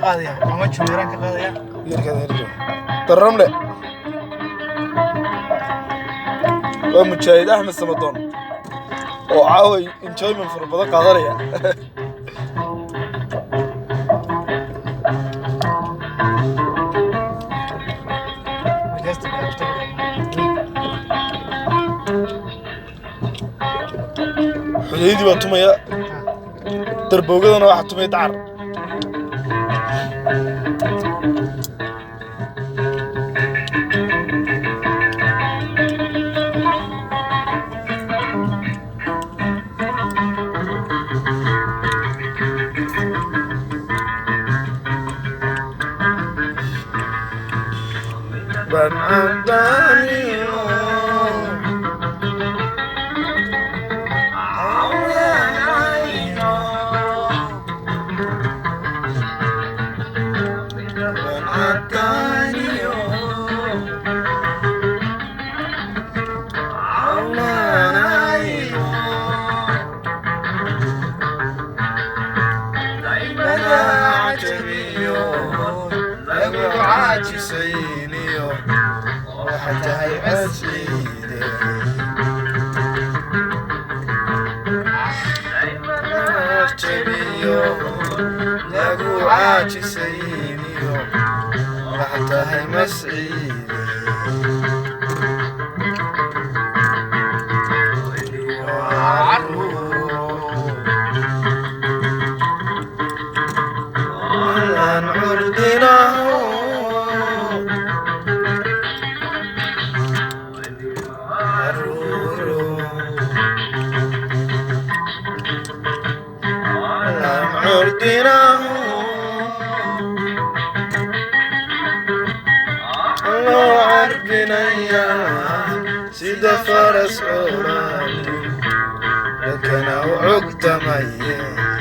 Qaadaya ama jumeeraan ka qaadaya. Yarkaada herjo Darramle waa Mujaahid Axmed Samadoon oo caaway enjoyment fara badan qaadanaya. Heesta bilaabtay. Xudaydii baa tumaya, darboogadana waxaa tumaya dacar. Sida faras curaani dadkana u cugtamaye.